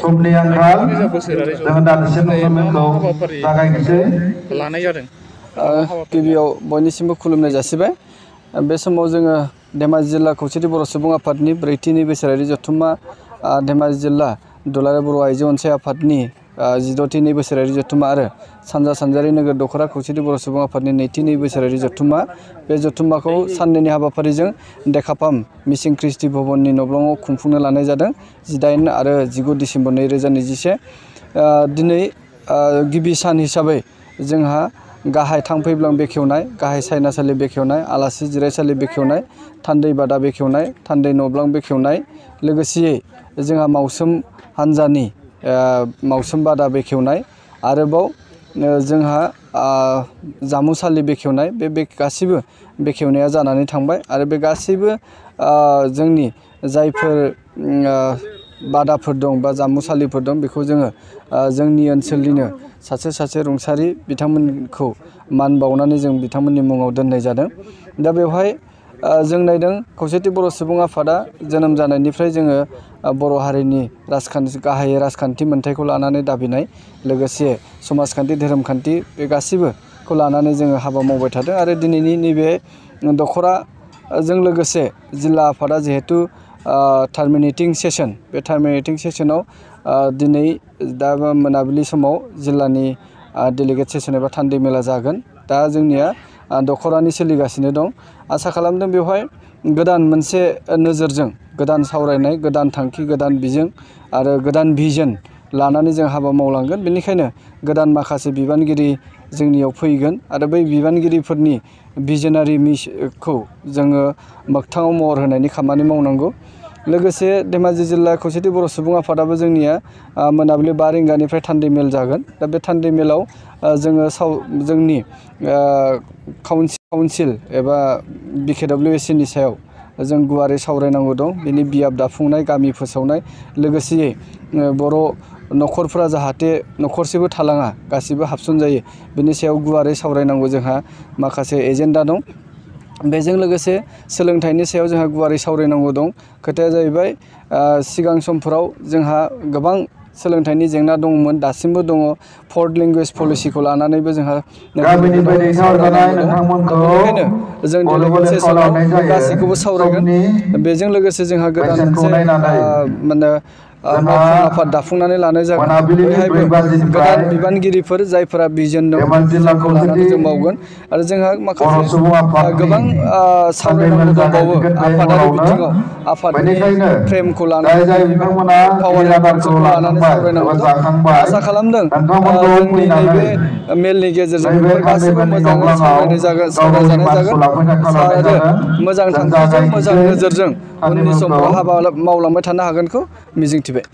समनि आंखाल जों दानसे मेलखौ जागायनोसै लानाय जादों। गिबियाव बयनिसिमबो खुलुमनाय जासिबाय। बे समाव जोङो धेमाजि जिल्ला खौसेथि बर' सुबुं आफादनि ब्रैथिनि बोसोरारि जथुम्मा, धेमाजि जिल्ला दुलाराय बर' आइजो अनसाय आफादनि 16थि बोसोरारि जथुम्मा आरो सानजा सानजारि नोगोर दख'रा खौसेथि बर' सुबुं आफादनि 2थि बोसोरारि जथुम्मा, बे जथुम्माखौ साननैनि हाबाफारिजों देखाफाम मिसिं ख्रिस्टि भबननि नब्लङाव खुंफुंनो लानाय जादों 18 आरो 19 डिसेम्बर 2021। दिनै गिबि सान हिसाबै जोंहा गाहाय थांफैब्लां बेखेवनाय, गाहाय सायनासालि बेखेवनाय, आलासि जिरायसालि बेखेवनाय, थान्दै बादा बेखेवनाय, थान्दै नब्लां बेखेवनाय, लोगोसेयै जोंहा मावसोम हान्जानि मावसोम बादा बेखेवनाय, आरोबाव जोंहा जामुसालि बेखेवनाय, बे गासैबो बेखेवनाया जानानै थांबाय। आरो बे गासैबो जोंनि जायफोर बादाफोर दं बा जामुसालिफोर दं बेखौ जोङो जोंनि ओनसोलनिनो सासे रुंसारि बिथांमोनखौ मान बावनानै जों बिथांमोननि मुङाव दोननाय जादों। दा बेवहाय जों नायदों खौसेथि बर' सुबुं आफादा जोनोम जानायनिफ्राय जोङो बर' हारिनि गाहाय राजखान्थि मोन्थायखौ लानानै दाबिनाय, लोगोसे समाजखान्थि धोरोमखान्थि बे गासैबोखौ लानानै जोङो हाबा मावबाय थादों। आरो दिनैनि नैबे दख'राजों लोगोसे जिल्ला आफादा जिहेथु टार्मिनेटिं सेसन, बे टार्मिनेटिं सेसनाव दिनै दा मोनाबिलि समाव जिल्लानि डेलिगेट सेसन एबा थान्दै मेला जागोन। दा जोंनिया दख'रानि सोलिगासिनो दं। आसा खालामदों बेवहाय गोदान मोनसे नोजोरजों गोदान सावरायनाय, गोदान थांखि, गोदान बिजों आरो गोदान भिजन लानानै जों हाबा मावलांगोन। बेनिखायनो गोदान माखासे बिबानगिरि जोंनियाव फैगोन आरो बै बिबानगिरिफोरनि भिजनारि मिसखौ जोङो मोगथाङाव महर होनायनि खामानि मावनांगौ। लोगोसे धेमाजि जिल्ला खौसेथि बर' सुबुं आफादाबो जोंनिया मोनाबिलि 5 रिंगानिफ्राय थान्दै मेल जागोन। दा बे थान्दै मेलाव जोङो जोंनि काउन्सिल एबा BKWSनि सायाव जों गुवारै सावरायनांगौ दं। बिनि बियाब दाफुंनाय, गामि फोसावनाय, लोगोसेयै बर' न'खरफ्रा जाहाथे न'खरसेबो थालाङा, गासिबो हाबसनजायो, बिनि सायाव गुवारै सावरायनांगौ जोंहा माखासे एजेन्डा दं। बेजों लोगोसे सोलोंथाइनि सायाव जोंहा गुवारै सावरायनांगौ दं। खोथाया जाहैबाय सिगां समफोराव जोंहा गोबां सोलोंथाइनि जेंना दंमोन, दासिमबो दङ। 4th लेंगुवेज पलिसिखौ लानानैबो जोंहा सावरायनांगौ दं। बेनिखायनो जों डेलिगेट सेसनाव गासैखौबो सावरायगोन। बेजों लोगोसे जोंहा गोदान मोनसे मावफुं आफाद दाफुंनानै लानाय जागोन। बेहायबो गोदान बिबानगिरिफोर जायफोरा भिजन दं, बे भिजनखौ लानानै जों मावगोन। आरो जोंहा माखासे गोबां सावरायनांगौ दंबावो आफादारि बिथिङाव, आफादनि फ्रेमखौ लानानै, पावार एन्ड कन्ट्रलखौ लानानै सावरायनांगौ दं। आसा खालामदों जोंनि नैबे मेलनि गेजेरजों बेफोर गासैबो मोजाङै सावरायजानाय जागोन आरो मोजां थांखिजों, मोजां नोजोरजों उननि समफ्राव हाबा मावलांबाय थानो हागोनखौ मिजिंथिबाय।